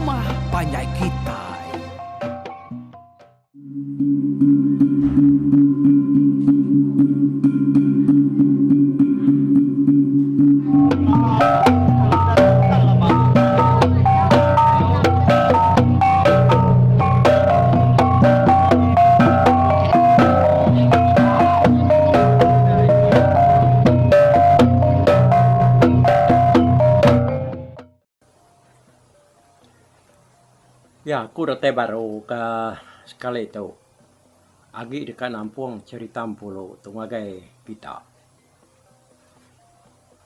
rumah panjai kitai. Ya aku datai baru ke sekali tu agi deka nampung cherita Empulu tu ngagai kita.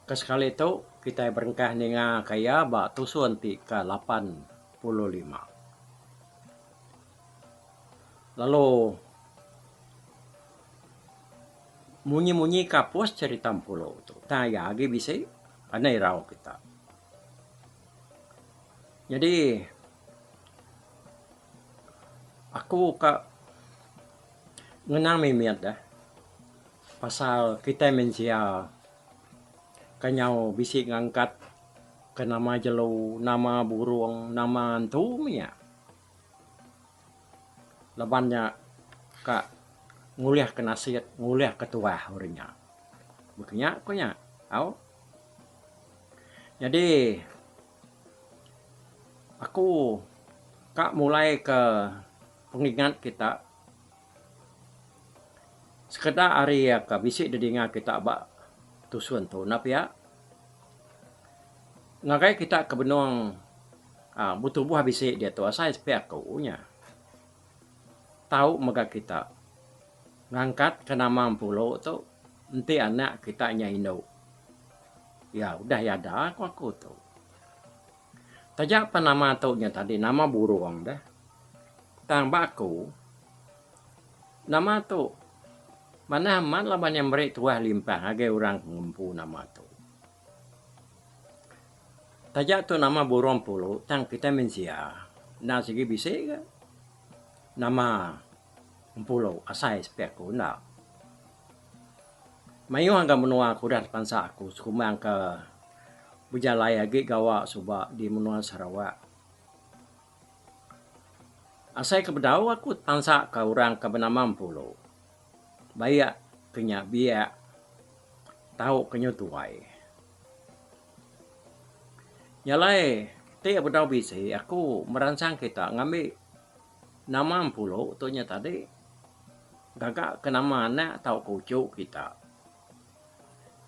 Ke sekali tu kitai berengkah ninga ka iya ba tusun ti ke 85. Lalu munyi-munyi ka pus cherita Empulu tu tang iya agi bisi pandai irau kita. Nyadi aku ka ngenang mimit da pasal kitai mensia ke nyau bisi ngangkat ke nama jelu, nama burung, nama antu mih nya. Laban nya ka ngulih ke nasit, ngulih ke tuah orang nya. Baka nya ku nya au. Nyadi aku ka mulai ke pengingat kita sekeda ari ke bisi didinga kita ba tusun tu enda pia. Ngagai kita ke benung aaa betubuh bisi diatu asai sepi aku nya. Tau mega kita ngangkat ke nama Empulu tu enti anak kita nya indu. Iya udah iya ada ku aku tu. Taja pan nama tu nya tadi nama burung deh. Tang ba aku nama tu manah amat laban iya meri tuah limpah ngagai orang ke ngempu nama tu. Taja tu nama burung pulu tang kitai mensia enda sigi bisi ga nama empulu asai sepi aku enda. Mayuh ga menua ke udah dipansa aku sekumbang ke bejalai agi gawa suba di menua Sarawak. Asai ke bedau aku tepansa ka orang ke benama Empulu. Baik ke nya biak tau ke nyu tuai. Nya alai ti bedau bisi aku meransang kita ngambi nama Empulu tu nya tadi. Gaga ke nama anak tauka uchu kita.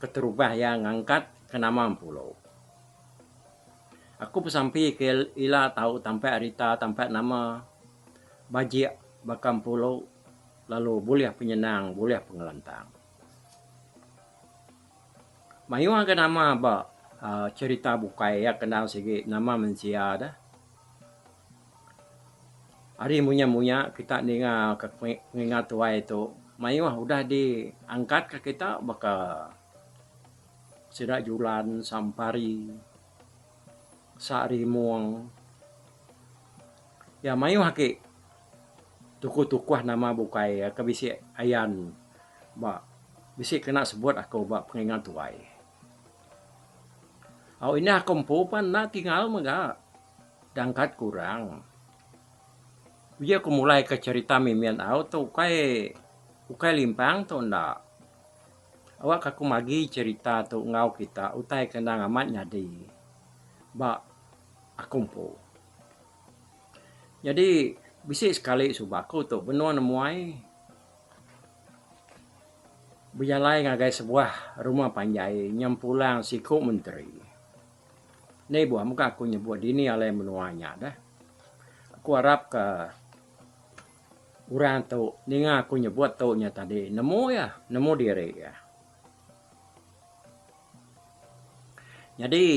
Keterubah iya ngangkat ke nama Empulu. Aku besampi ke ila tau tampak rita tampak nama bajik baka Empulu lalu bulih penyenang bulih pengelantang. Mayuh ga nama ba aaa cherita bukai iya kendang sigi nama mensia deh. Ari munya-munya kita ninga ka pengingat tuai tu mayuh udah diangkat ka kita baka sida Julan, Sampari, Sa Rimong. Ya mayuh agi tukuh-tukuh nama bukai ke bisi ayan ba bisi kena sebut aku ba pengingat tuai. Au indah aku empu pan enda tinggal mega. Dangkat kurang. Uji aku mulai ke cherita mimin au tu ukai ukai limpang tu enda. Awak aku magi cherita tu enggau kita utai ke endang amat nyadi ba aku empu. Nyadi bisi sekali suba aku tu benung nemuai bejalai ngagai sebuah rumah panjai nyempulang siku menteri. Enda ibuh mega aku nyebut dini alai menua nya deh. Aku arap ka orang tu ninga aku nyebut tu nya tadi nemu iya, nemu diri iya. Nyadi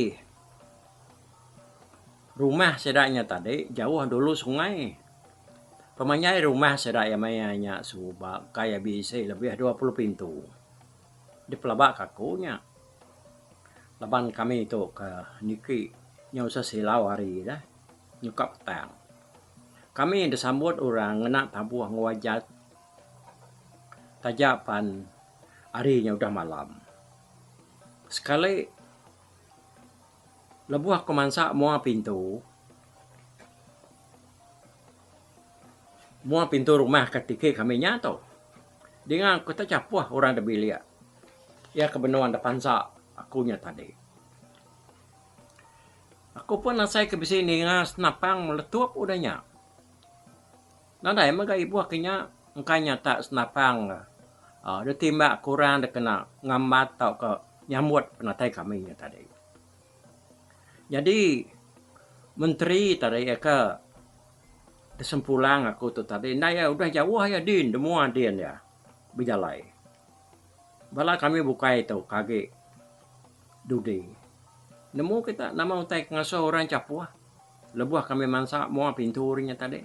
rumah sida nya tadi jauh dulu sungai. Pemanjai rumah sida iya maya nya suba kai bisi lebih 20 pintu. Dipelaba ka aku nya. Laban kami tu ke niki nyau sesilau hari deh nyuka petang. Kami disambut orang ngena tabuh enggau ajat taja pan hari nya udah malam. Sekali lebuh aku mansa mua pintu. Mua pintu rumah ke tiki kami nya tu. Dinga aku te chapuh orang da bilik. Iya ke benung da pansa aku nya tadi. Aku pun asai ke bisi ninga senapang meletup udah nya. Nadai mega ibuh ke nya engka nya tak senapang uhh ditimbak ke orang da kena ngambat tauka nyambut penatai kami nya tadi. Nyadi menteri tadi ke disempulang aku tu tadi enda iya udah jauh iya din demua din iya bejalai. Bala kami bukai tu ke agi dudi. Nemu kita nama utai ke ngasuh orang chapuh lebuh kami mansa mua pintu ri nya tadi.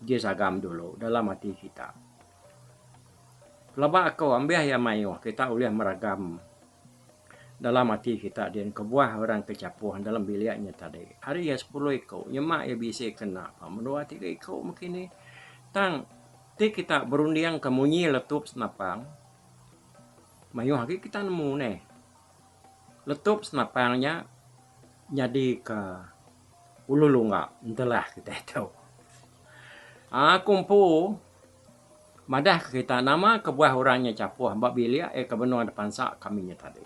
Ji sagam dulu dalam ati kita. Pelaba aku ambih iya mayuh kita ulih meragam dalam ati kita din kebuah orang ke chapuh dalam bilik nya tadi. Ari iya sepuluh iku nyema iya bisi kena pun dua tiga iku meh kini. Tang ti kita berunding ke munyi letup senapang mayuh agi kita nemu neh. Letup senapang nya nyadi ke ulu lungga entelah kitai tu. Aku empu Madah ke kita nama kebuah orang nya chapuh ba bilik iya ke benung da pansa kami nya tadi.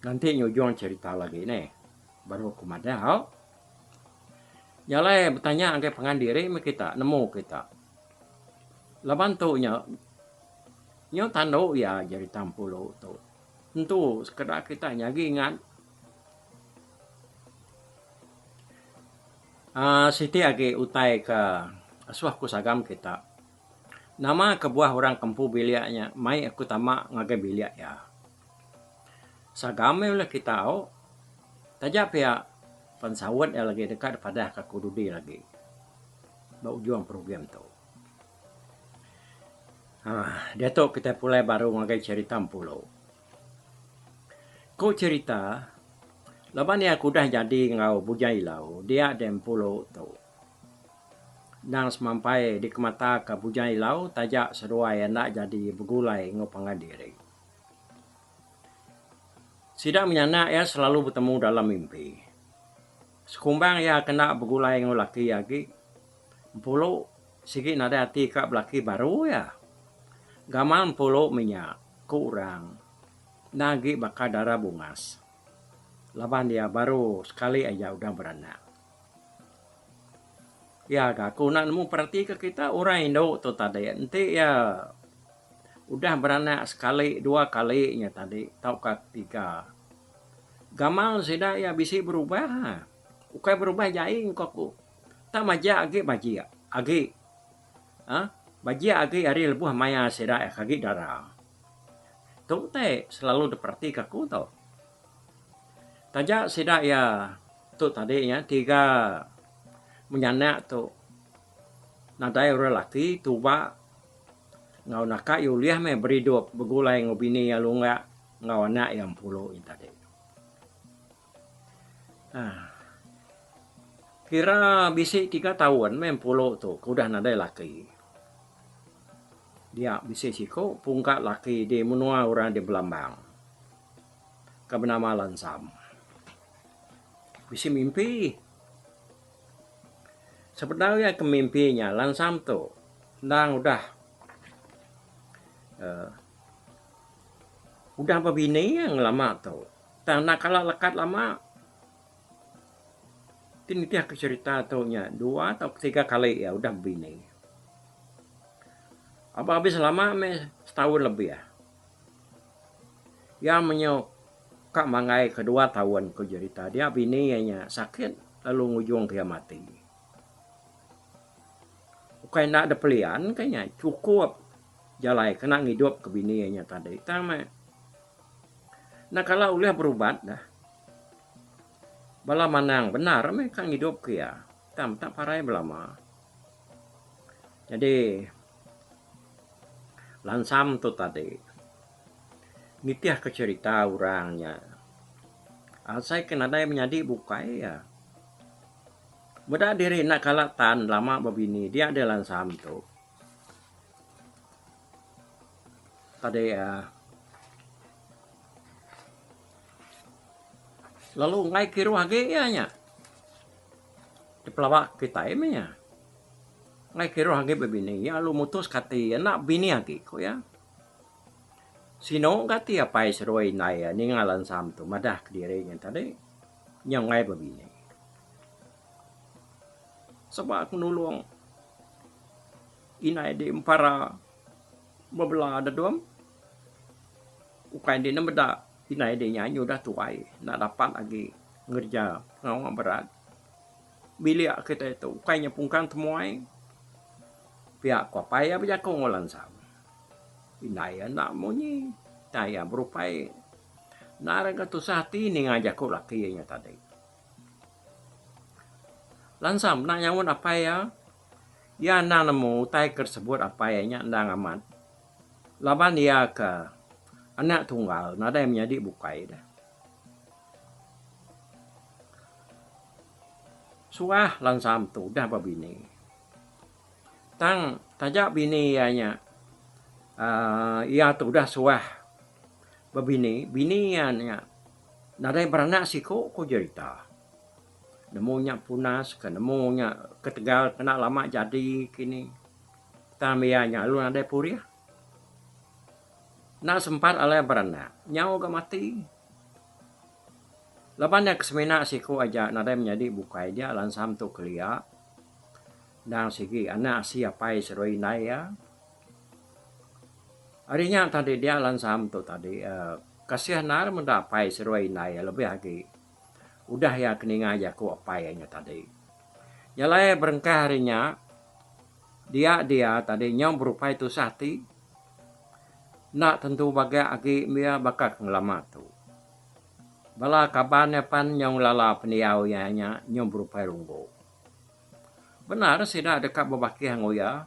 Nganti nyujung cherita lagi neh baru ku madah au. Nya alai betanya ngagai pangan diri meh kita nemu kita. Laban tu nya nyau tandu iya jerita Empulu tu. Tentu sekeda kita nya agi ingat. Aaa siti agi utai ke asuh ku sagam kita. Nama kebuah orang ke empu bilik nya mai aku tama ngagai bilik iya. Sagam meh ulih kita au. Taja pia pen saut iya lagi deka dipadah ka aku dudi lagi ba ujung program tu. Aaa diatu kitai pulai baru ngagai cherita Empulu. Ku cherita, laban iya ke udah jadi enggau Bujang Ilau dia deh Empulu tu. Endang semampai dikemataka Bujang Ilau taja seduai enda jadi begulai enggau pangan diri. Sida menyanak iya selalu betemu dalam mimpi. Sekumbang iya kena begulai enggau laki iya agi, Empulu sigi nadai ati ka belaki baru iya. Gamal Empulu menya. Ku orang, enda agi baka dara bungas. Laban iya baru sekali aja udah beranak. Iya ga aku enda nemu peratika kita orang indu tu tadi enti iya udah beranak sekali dua kali nya tadi tauka tiga. Gamal sida iya bisi berubah. Ukai berubah jai ku aku. Tang majak agi bajik agi. Aa bajik agi ari lebuh maya sida agi dara. Tu te selalu diperatika aku tu. Taja sida iya tu tadi nya tiga menyanak tu nadai orang laki tuba enggau naka iya ulih meh beridup begulai enggau bini iya lungga enggau anak iya empulu nya tadi. Aaa kira bisi tiga taun meh empulu tu ke udah nadai laki. Dia bisi siku pungka laki di menua orang di Belambang ke benama Lansam. Bisi mimpi. Sebedau iya ke mimpi nya Lansam tu endang udah aaa udah bebini iya ngelama tu. Tang enda kala lekat lama. Ti nitih ke cherita tu nya dua tauka tiga kali iya udah bebini. Aba abis lama meh setaun lebih. Iya menyau ka manggai ke dua taun ku jerita dia bini iya nya sakit lalu ngujung ke iya mati. Ukai enda dep pelian ke nya chukup jalai kena ngidup ke bini iya nya tadi tang meh. Enda kala ulih berubat dah. Bala manang bendar meh ka ngidup ke iya. Tang tak parai belama. Nyadi Lansam tu tadi nitih ke cherita orang nya asai ke nadai menyadi bukai iya. Meda diri enda kala tan lama bebini dia deh Lansam tu. Tadi uhh lalu enggai kiruh agi iya nya. Dipelaba kitai meh nya. Enggai kiruh agi bebini, iya lalu mutuska ati iya enda bebini agi, ku iya. Sinu ga ati apai seduai indai iya ninga Lansam tu madah kediri nya tadi nyau enggai bebini. Suba aku nulung indai di empara bebela dedum ukai indi ne meda indai di nya nyudah tuai enda dapat agi ngereja pengawa berat. Bilik kitai tu ukai nya pungkang temuai pia ku apai iya bejaku enggau Lansam. Indai iya enda munyi tang iya berupai enda ga tusah ati ninga jaku laki iya nya tadi. Lansam enda nyaut apai iya, iya endang nemu utai ke disebut apai iya nya endang amat laban iya ke anak tunggal nadai menyadi bukai deh. Suah Lansam tu udah bebini. Tang taja bini iya nya uhh iya tu udah suah bebini, bini iya nya nadai beranak siku ku jerita. Nemu nya punas ka nemu nya ketegal kena lama jadi kini. Tang iya nya lalu nadai purih. Enda sempat alai beranak, nyau ga mati. Laban iya ke semina siku aja nadai menyadi bukai dia lansam tu kelia. Endang sigi anak asi apai seduai indai iya. Ari nya tadi dia lansam tu tadi uhh kasih endar meda apai seduai indai iya lebih agi udah iya ke ninga jaku apai iya nya tadi. Nya alai berengkah ari nya dia dia tadi nyau berupai tusah ati. Enda tentu bagak agi mia baka ke ngelama tu. Bala kaban iya pan nyau ngelala pendiau iya nya nyau berupai runggu. Bendar sida deka bebakih enggau iya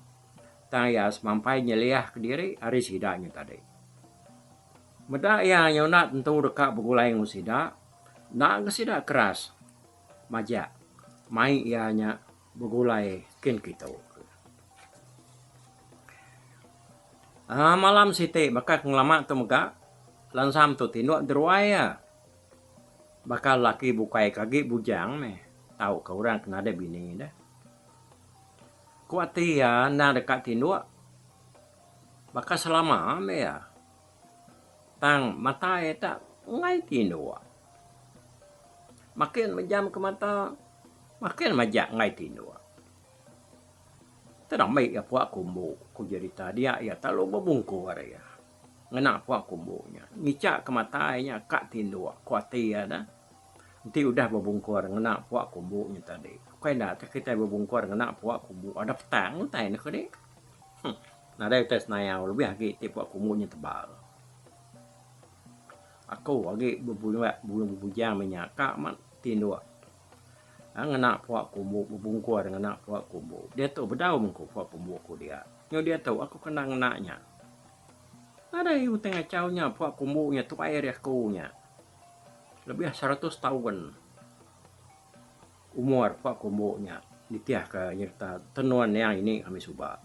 tang iya semampai nyeliah kediri ari sida nya tadi. Meda iya nyau enda tentu deka begulai enggau sida, enda ga sida keras majak mai iya nya begulai kin kitu. Aaa malam siti baka ke ngelama tu mega lansam tu tinduk deruai iya. Baka lelaki bukai ke agi bujang meh tauka orang ke nadai bini deh. Ku ati iya endang deka tinduk baka selama meh iya. Tang mata iya tak enggai tinduk. Makin mejam ke mata makin majak enggai tinduk. Tang meh iya pua kumbu ku jerita dia iya telalu bebungkur iya ngena pua kumbu nya. Ngicha ke mata iya nya ka tinduk ku ati iya dah. Enti udah bebungkur ngena pua kumbu nya tadi. Ukai enda teh kitai bebungkur ngena pua kumbu ada petang utai ne kudi. Huh nadai utai senayau lebih agi ti pua kumbu nya tebal. Aku agi bebujang meh nya ka amat tinduk. Ngena pua kumbu bebungkur ngena pua kumbu. Diatu bedau mung ku pua kumbu ku dia. Nyau diatu aku kena ngena nya. Nadai utai ngachau nya pua kumbu nya tuai ari aku nya. Lebih seratus taun umur pua kumbu nya nitihka nyereta tenun niang ini kami suba.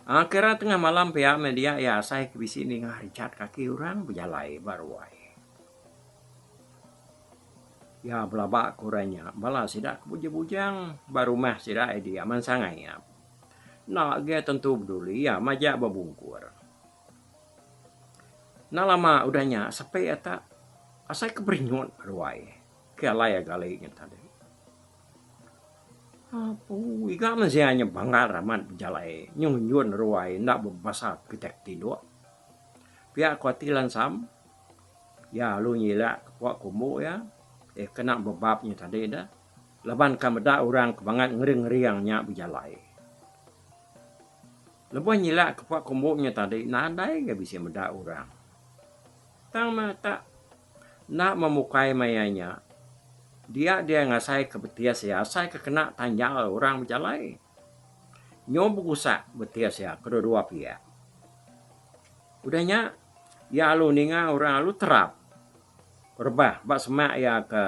Aaa kira tengah malam pia meh dia iya asai ke bisi ninga richat kaki orang bejalai ba ruai. Iya belaba ke orang nya bala sida ke bujang-bujang ba rumah sida iya dia mansang ayap. Enda agi tentu beduli iya majak bebungkur. Enda lama udah nya sepi iya tak asai ke berinyut ruai ke alai iya gali nya tadi. Apu iga mensia nya banggar amat bejalai nyung nyun ruai enda bebasa kitai ke tinduk. Pia ku ati Lansam. Iya lalu nyilak ke pua kumbu iya, eh kena bebab nya tadi deh laban ka meda orang ke bangat ngering-ngering nya bejalai. Lebuh nyilak ke pua kumbu nya tadi nadai ga bisi meda orang. Tang meh tak enda memukai maya nya dia dia ngasai ke betis iya asai ke kena tanjal orang bejalai. Nyu begusak betis iya kedua-dua piak. Udah nya, iya alu ninga orang alu terap rebah ba semak iya ke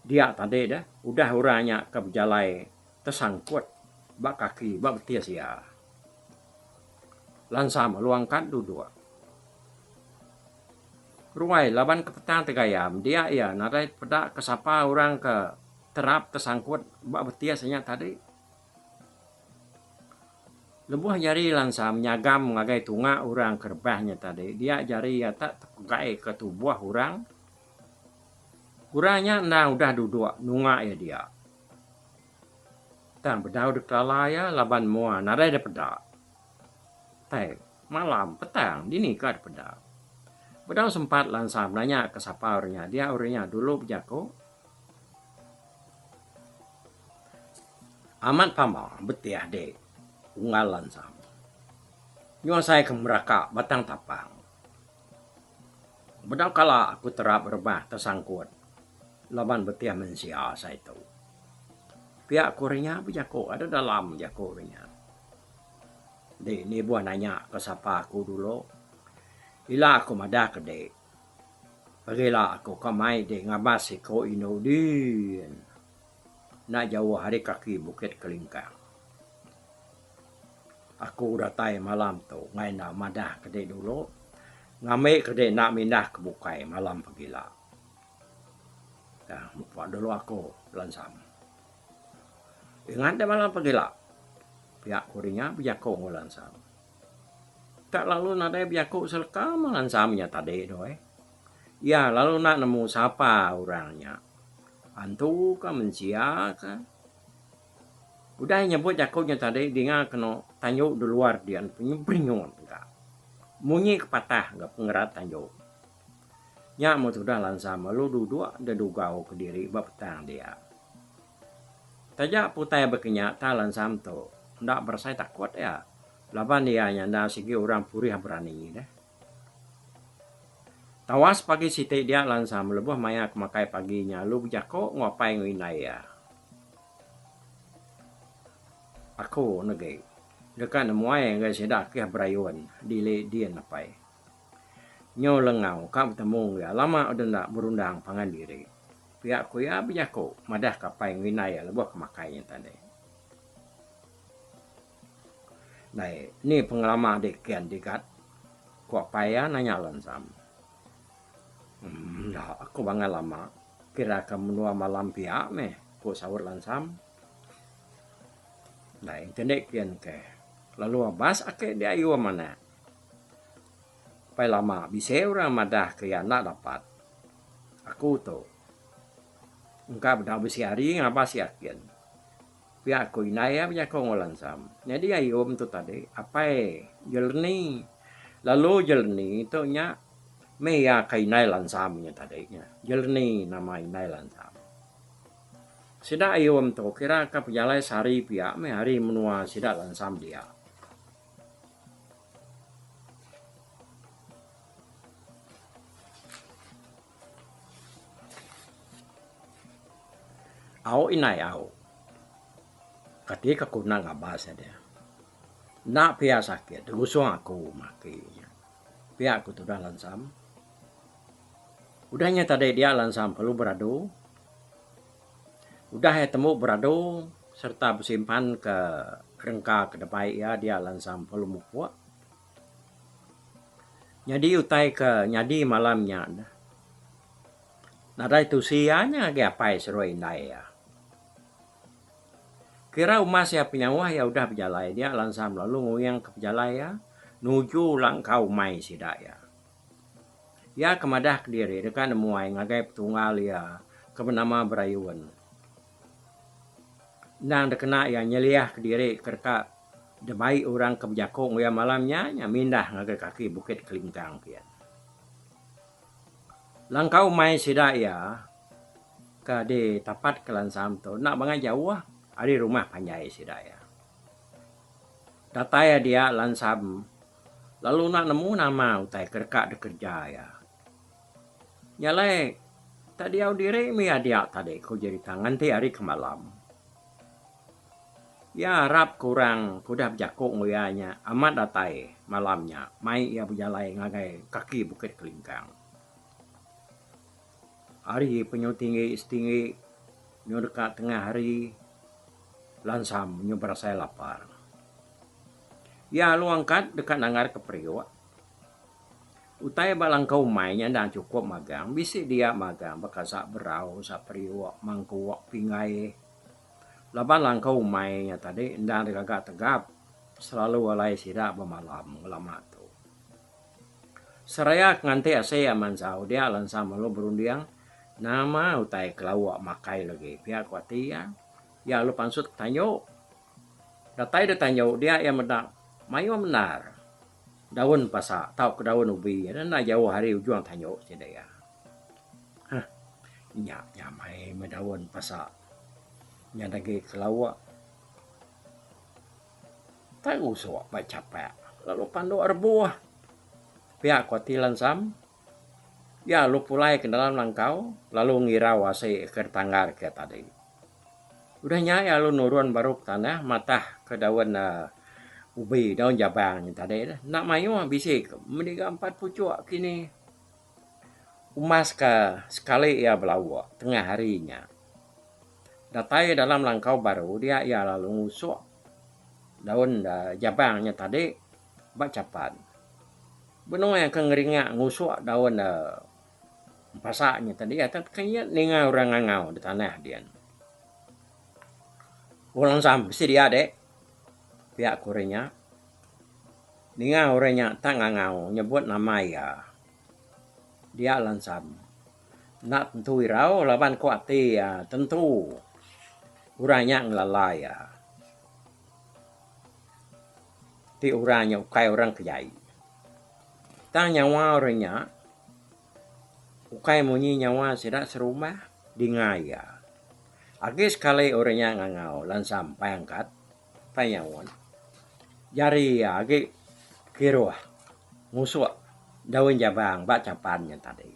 dia tadi deh udah orang nya ke bejalai tesangkut ba kaki ba betis iya. Lansam alu angkat duduk. Ruai laban ke petang tegayam dia iya nadai peda ke sapa orang ke. terap tesangkut ba betis nya tadi. Lebuh jari Lansam nyagam ngagai tunga orang ke rebah nya tadi, dia jari iya tak tepegai ke tubuh orang. Orang nya endang udah duduk nunga iya dia. Tang bedau dikelala iya laban mua nadai dipeda. Tai malam petang dini ka dipeda. Bedau sempat Lansam nanya ke sapa orang nya, dia orang nya dulu bejaku. Amat pama betih dik unggal lansam. Nyu asai ke meraka batang tapang. Bedau kala aku terap rebah tesangkut laban betih mensia asai tu. Pia ku rinya bejaku ada dalam jaku rinya. Dik nibuh nanya ke sapa aku dulu. Ila aku madah ke dik. Pagila aku ka mai dek ngabas siko indu din enda jauh ari kaki Bukit Kelingkang. Aku datai malam tu ngai enda madah ke dek dulu ngambi ke dek enda mindah ke bukai malam pagila. Dah mupa dulu aku lansam. Ingat dek malam pagila pia ku rinya bejaku enggau lansam. Tak lalu nadai bejaku seleka meh lansam nya tadi tu eh. Iya lalu enda nemu sapa orang nya. Antu ka mensia ka. Udah iya nyebut jaku nya tadi dinga kenu tanju di luar dian penyut ga. Munyi ke patah ga pengerat tanju. Nya meh tudah lansam lalu duduk dedugau kediri ba petang dia. Taja putai baka nya tang lansam tu enda berasai takut iya laban iya nya endang sigi orang purih berani deh. Tawas pagi siti dia lansam lebuh maya ke makai pagi nya lalu bejako enggau apai enggau indai iya. Aku negi deka nemuai ngagai sida akih berayun dili din apai. Nyu lengau ka betemu enggau iya lama udah enda berundang pangan diri. Pia ku iya bejaku madah ka apai enggau indai iya lebuh ke makai nya tadi. Dai ni pengelama dek kian digat? Ku apai iya nanya Lansam. Enda aku bangat lama kira ka menua malam pia meh, ku saut Lansam. Dai enti ende kian ke lalu abas ake diayu anak. Pai lama bisi orang madah ke iya enda dapat. Aku tu. Engka bedau bisi hari ngabas yakin. Pia ku indai iya bejaku enggau Lansam. Nyadi ayum tu tadi apai Jeleni. Lalu Jeleni tu nya meh iya ke indai Lansam nya tadi nya. Jeleni nama indai Lansam. Sida ayum tu kira ka pejalai sehari pia meh ari menua sida Lansam dia. Au indai au. Kati ka ku enda ngabas nya deh. Enda pia sakit ngusung aku maki nya. Pia ku tudah lansam. Udah nya tadi dia lansam perlu beradu. Udah iya tembu beradu sereta besimpan ke rengka ke debai iya dia lansam perlu mupuk. Nyadi utai ke nyadi malam nya neh nadai tusi iya nya agi apai seruai indai iya. Kira umas iya penyauh iya udah bejalai dia lansam lalu nguing ke pejalai iya nuju langkau umai sida iya. Iya ke madah kediri deka nemuai ngagai petunggal iya ke benama Berayun. Endang dikena iya nyeliah kediri ke deka dibai orang ke bejaku enggau iya malam nya nya mindah ngagai kaki Bukit Kelingkang pia. Langkau mai sida iya ke ditapat ke Lansam tu enda bangat jauh ari rumah panjai sida iya. Datai iya dia Lansam lalu enda nemu nama utai ke deka dikereja iya. Nya alai tak diau diri mih iya dia tadi ku jerita nganti hari ke malam. Iya arap ke orang ke udah bejaku enggau iya nya amat datai malam nya mai iya bejalai ngagai kaki Bukit Kelingkang. Hari penyu tinggi setinggi nyu deka tengah hari lansam nyu berasai lapar. Iya lalu angkat deka nanggar ke periuk. Utai ba langkau umai nya endang chukup magang, bisi dia magang baka sak berau, sak periuk, mangkuk, pinggai. Laban langkau umai nya tadi endang digaga tegap selalu alai sida bemalam ngelama tu. Seraya ke nganti asi iya mansau dia lansam lalu berunding nama utai ke lauk makai lagi pia ku ati iya. Iya lalu pansut ke tanju. Datai da tanju dia iya meda mayuh bendar. Daun pasa tauka daun ubi enda jauh ari ujung tanju sida iya. Huh nya nyamai meh daun pasa nya agi ke lauk. Tai usok ba chapak lalu panduk rebuh. Pia ku ati Lansam. Iya lalu pulai ke dalam langkau lalu ngirau asi ke ditanggar ke tadi. Udah nya iya lalu nurun baru ke tanah matah ke daun uhh ubi daun jabang nya tadi neh. Enda mayuh bisi ke meniga empat puchuk kini. Umas ka sekali iya belauk tengah hari nya. Datai dalam langkau baru dia iya lalu ngusuk daun jabang nya tadi ba chapan. Benung iya ke ngeringa ngusuk daun empasa nya tadi iya tekenyit ninga orang ngangau da tanah din. Orang sam bisi dia dek pia ku orang nya. Ninga orang nya tak ngangau nyebut nama iya. Dia lansam. Enda tentu irau laban ku ati iya tentu orang nya ngelala iya. Ti orang nya ukai orang ke jai. Tang nyawa orang nya ukai munyi nyawa sida serumah dinga iya. Agi sekali orang nya ngangau lansam pai angkat pai nyaut. Jari iya agi kiruh ngusuk daun jabang ba chapan nya tadi.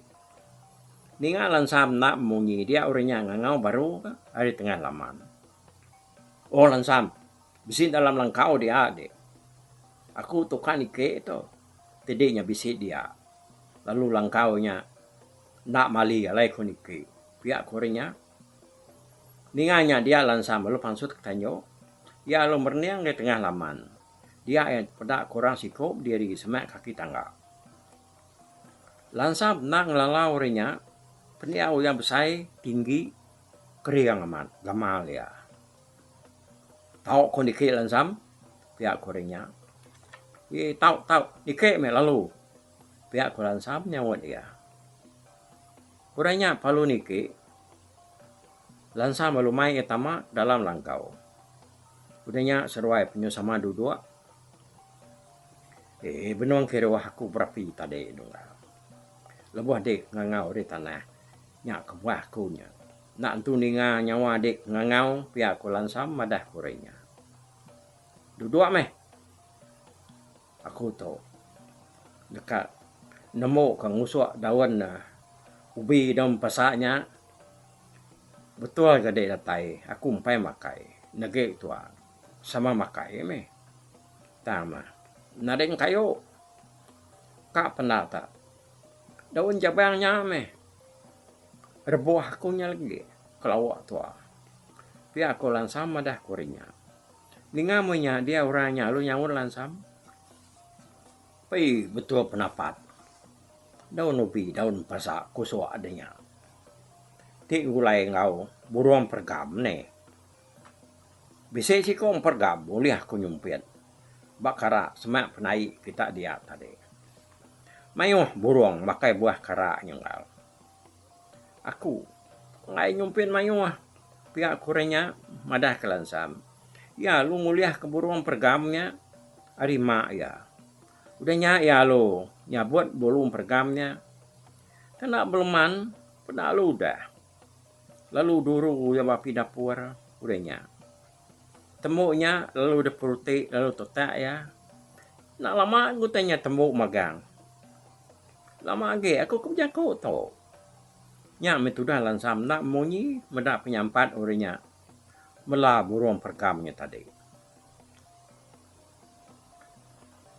Ninga lansam enda munyi dia orang nya ngangau baru ka ari tengah laman. Oh lansam. Bisi dalam langkau dia dik. Aku tukar niki tu ti dik nya bisi dia. Lalu langkau nya enda mali alai ku niki. Pia ku orang nya. Ninga nya dia lansam lalu pansut ke tanju. Iya lalu merening ngagai tengah laman. Dia iya peda ku orang siku bediri semak kaki tangga. Lansam enda ngelalau orang nya pendiau iya besai tinggi kering amat gamal iya. Tau ko niki lansam pia ko orang nya. Ye tau tau niki meh lalu pia ko lansam nyaut iya. Orang nya perlu niki lansam lalu mai iya tama dalam langkau. Udah nya seduai penyu sama duduk eee benung kiruh aku berapi tadi nunggal. Lebuh dik ngangau ari tanah nya kebuah aku nya. Enda entu ninga nyawa dik ngangau pia ku Lansam madah ku orang nya. Duduk meh aku tu deka nemu ka ngusuk daun ubi daun pasa nya betul ga dik datai aku empai makai negi tua sama makai meh. Tang meh nadai engkayu ka penda ta daun jabang nya meh. Rebuh aku nya legi kelawa tua. Pia ku Lansam madah ku ari nya. Ninga meh nya dia orang nya lalu nyaut Lansam. Pei betul penapat. Daun ubi daun pasa kusuk deh nya. Ti gulai enggau burung peregam neh. Bisi siku emperegam ulih ku nyumpit ba kara semak penai kita dia tadi. Mayuh burung makai buah kara nya enggau. Aku enggai nyumpit mayuh pia ku orang nya madah ke Lansam. Iya lalu ngulihka burung peregam nya ari mak iya. Udah nya iya lalu nyabut burung peregam nya. Kena beleman peda lalu udah. Lalu duru iya ba api dapur udah nya. Tembu nya lalu dep peruti lalu tetak iya. Enda lama utai nya tembu magang. Lama agi aku ke bejaku tu. Nya meh tudah lansam enda munyi meda penyampat orang nya mela burung peregam nya tadi.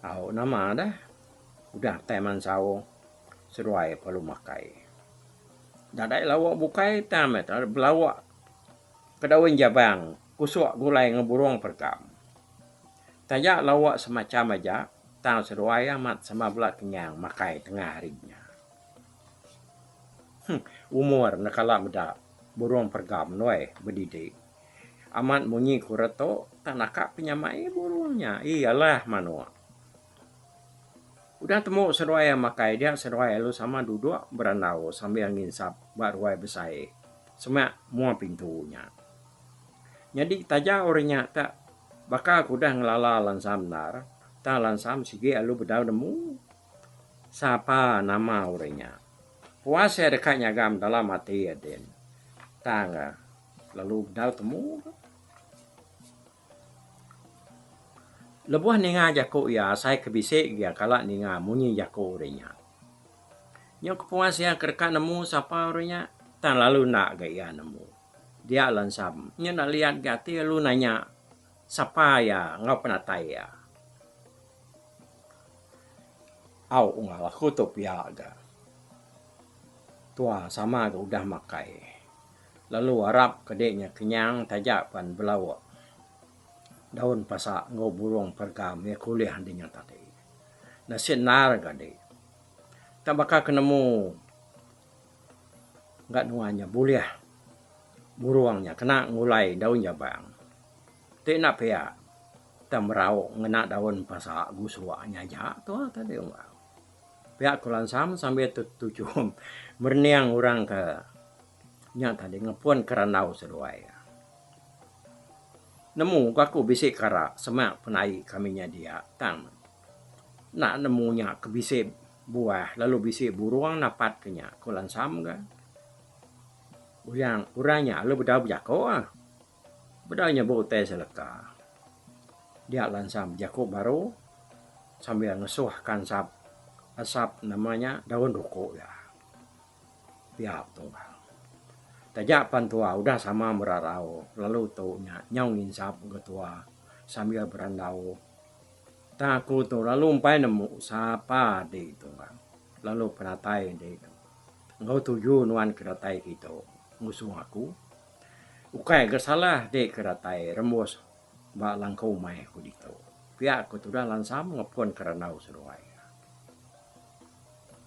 Au nama deh udah tai mansau seduai perlu makai. Nadai lauk bukai tang meh belauk ke daun jabang kusuk gulai enggau burung peregam. Taja lauk semacham aja. Tang seduai amat sama bela kenyang makai tengah hari nya. Huh, umur enda kala meda burung pergam nuai bedidi. Amat munyi ku retu tang naka penyamai burung nya. Ii alah manuk. Udah temu seduai iya makai dia seduai lalu sama duduk berandau sambil nginsap ba ruai besai semak mua pintu nya. Nyadi taja orang nya tak baka ke udah ngelala Lansam endar tang Lansam sigi lalu bedau nemu sapa nama orang nya. Puas iya deka nyagam dalam ati iya din tang lalu bedau temu. Lebuh ninga jaku iya asai ke bisi gia kala ninga munyi jaku orang nya. Nyau kepuas iya ke deka nemu sapa orang nya tang lalu enda ga iya nemu. Dia lansam nya enda liat ga ati lalu nanya sapa iya enggau penatai iya. Au unggal aku tu pia ga. Tua sama ga udah makai. Lalu arap ke dek nya kenyang taja pan belauk daun pasa enggau burung pergam iya ke ulih andi nya tadi. Nasit endar ga dek. Tak baka ke nemu ga nuan nya bulih burung nya kena ngulai daun jabang. Ti enda pia tang merau ngena daun pasa gusuk nya aja tua tadi unggal. Pia ku Lansam sambil tetuchum merening orang ke nya tadi ngepun ke randau seduai. Nemu ku aku bisi kara semak penai kami nya dia tang enda nemu nya ke bisi buah lalu bisi burung napat ke nya, ku Lansam ga. Uyang orang nya lalu bedau bejako ah. Bedau nyebut utai seleka. Dia Lansam bejaku baru sambil ngesuh ka ensap asap nama nya daun ruku iya. Pia tunggal. Taja pan tua udah sama merarau lalu tu nya nyau nginsap ga tua sambil berandau. Tang aku tu lalu empai nemu sapa adi tunggal lalu penatai adi tu. Enggau tuju nuan ke datai kitu ngusung aku. Ukai ga salah adi ke datai rembus ba langkau umai aku ditu. Pia ku tudah Lansam ngepun ke randau seduai.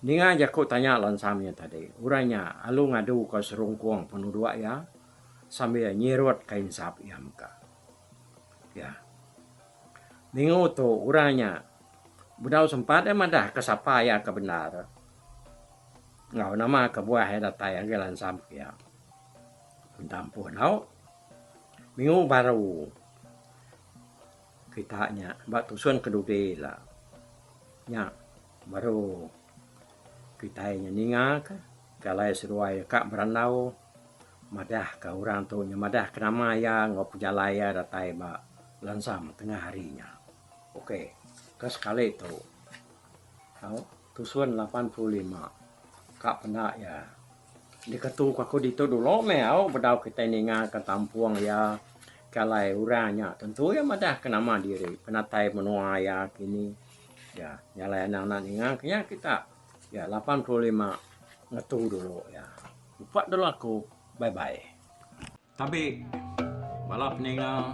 Ninga jaku tanya Lansam nya tadi, orang nya alu ngadu ka serungkung penuduk iya sambil nyirut ka insap iya mega. Iya. Minggu tu orang nya bedau sempat iya madah ka sapa iya ke bendar enggau nama kebuah iya datai ngagai Lansam ke iya. Minta ampun au. Minggu baru kita nya ba tusun ke dudi ila nya baru kitai nya ninga ka jalai seduai ka berandau madah ka orang tu nya madah ka nama iya enggau pejalai iya datai ba lansam tengah hari nya. Ok ke sekali tu au tusun 85 ka penda iya. Diketu ku aku ditu dulu meh au bedau kitai ninga ka tampung iya ke alai orang nya tentu iya madah ka nama diri penatai menua iya kini iya nya alai anang enda ninga ke nya kita iya 85 ngetu dulu iya. Upat dulu aku bye bye. Tabi bala peninga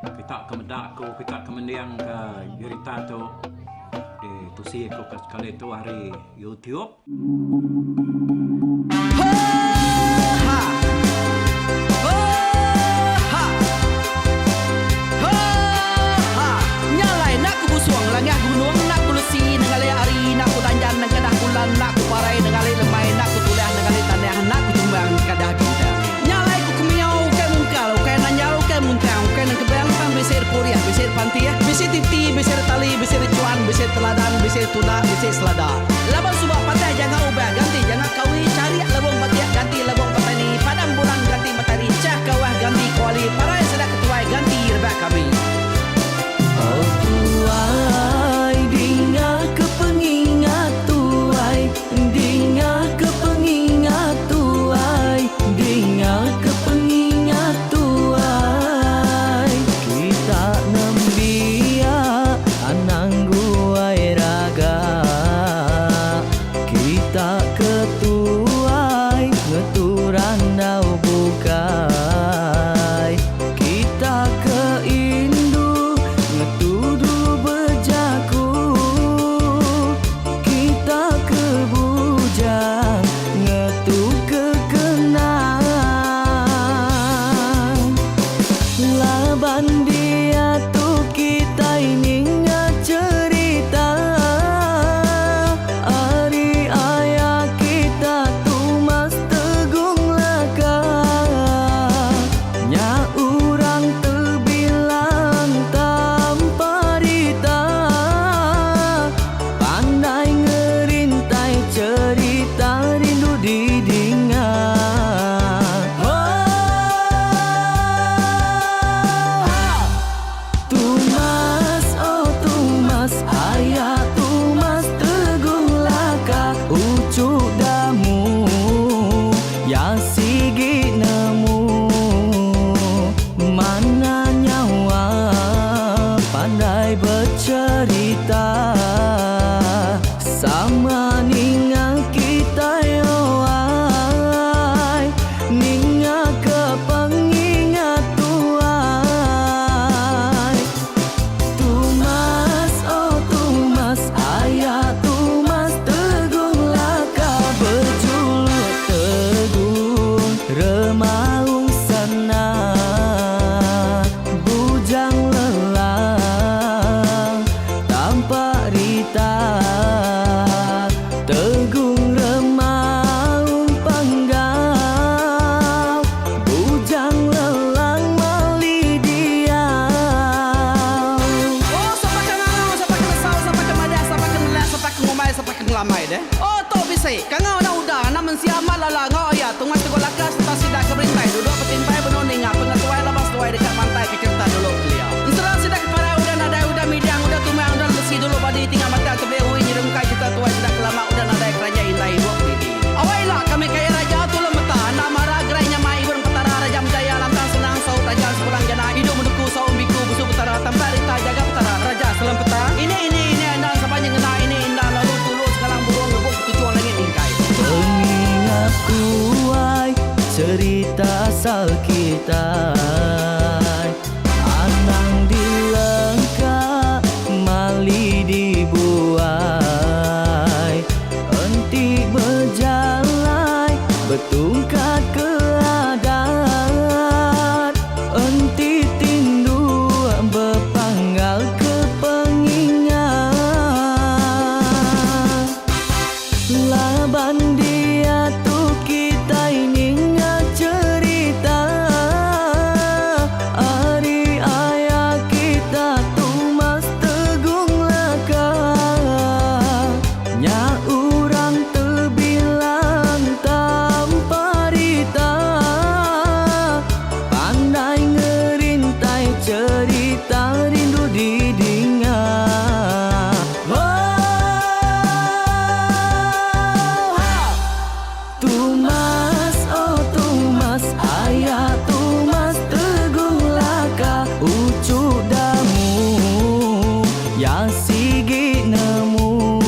kita ke meda aku kita ke mending ke jerita tu di tusi aku ke sekali tu ari YouTube. Nya alai ku kemiau ukai mungkal, ukai nanjal, ukai muntang, ukai nengkebang tang bisi repurih, bisi repantih, bisi titi, bisi retali, bisi rechuan, bisi teladan, bisi tunda, bisi selada. Laban suba patah janga ubah ganti janga kawi, charik lebung batik ganti lebung petani, padam bulan ganti matari, chah kawah ganti kuali, parai sida ketuai ganti rebak kami. Oh tuai dinga ke pengingat tuai Dinga ke pengingat tuai Dinga ke pengingat tuai Kita nembiak anang guai raga Kita ke tuai ngetu randau bukai Kita ke indu ngetu dulu bejaku. Bujang ngetu ke kenang. Laban diatu kitai ninga cherita ari aya kita Tumas Tegung Laka. Nya urang tebilang tanpa rita Pandai ngerintai cherita rindu didinga. Tumas oh Tumas aya Tumas Tegung Laka uchu damu ya sigi nemu mana nyawa pandai becherita sama ninga kitai oh ai ninga ke pengingat tuai. Tumas oh Tumas aya Tumas Tegung Laka bejuluk Tegung Remaung Sana Bujang Lelang Tampak Rita Tegung Remaung Panggau Bujang Lelang Mali Diau. Oh sapa ke ngangau sapa ke nesau sapa ke madah sapa ke nelak sapa ke ngumbai sapa ke ngelamai deh. Oh tu bisi kangau anak uda anak mensia amat lala enggau aya tungai tegok laka sereta sida ke berintai duduk betimpai benung ninga pengetuai laban seduai deka mantai ke cherita dulu kelia. Ensera sida ke parai udah nadai udah midang udah tumang udah lemesi dulu badi tinggal batang tebing ui nyerungkai cherita tuai sida ke lama udah nadai keranjai indai ibuk didi. Awai ila kami kaya raja tulung meta enda mara gerai nyamai ibun petara raja menjaya lantang senang saut raja sepulang jana idup menuku saum biku busu petara tampak rita jaga petara raja selem peta ini ini ini enda sapa nyengena ini enda lalu tulu sekalang burung ngebuk ketuchung langit mingkai. Pengingat tuai cerita asal kitai Anang dilengka mali dibuai Enti bejalai betungkat ke adat Enti tindu bepanggal ke pengingat. Laban diatu kitai ninga cherita ari aya kita Tumas Tegung Laka. Nya urang tebilang tanpa rita Pandai ngerintai cherita rindu didinga. Tumas oh Tumas aya Tumas Tegung Laka uchu damu ya sigi nemu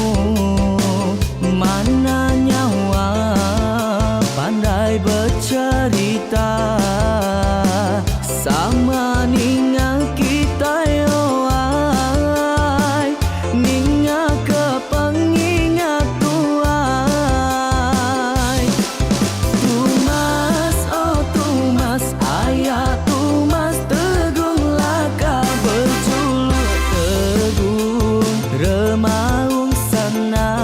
mana nyawa pandai becherita sama ninga kitai oh ai ninga ke pengingat tuai. Tumas oh Tumas aya Tumas Tegung Laka bejuluk Tegung Remaung Sana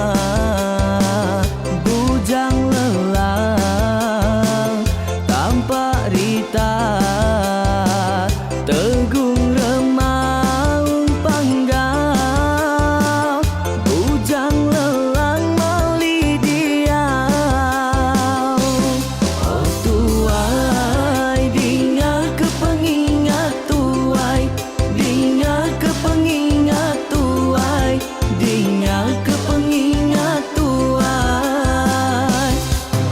Bujang Lelang Tampak Rita Tegung Remaung Panggau Bujang Lelang Mali Diau. Oh tuai dinga ke pengingat tuai Dinga ke pengingat tuai Dinga ke pengingat tuai.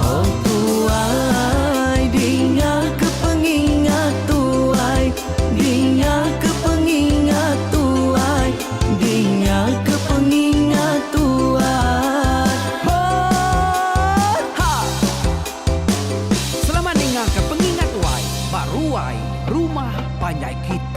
Oh tuai dinga ke pengingat tuai Dinga ke pengingat tuai Dinga ke pengingat tuai. Ha! Selamat ninga ke pengingat tuai ba ruai rumah panjai kita.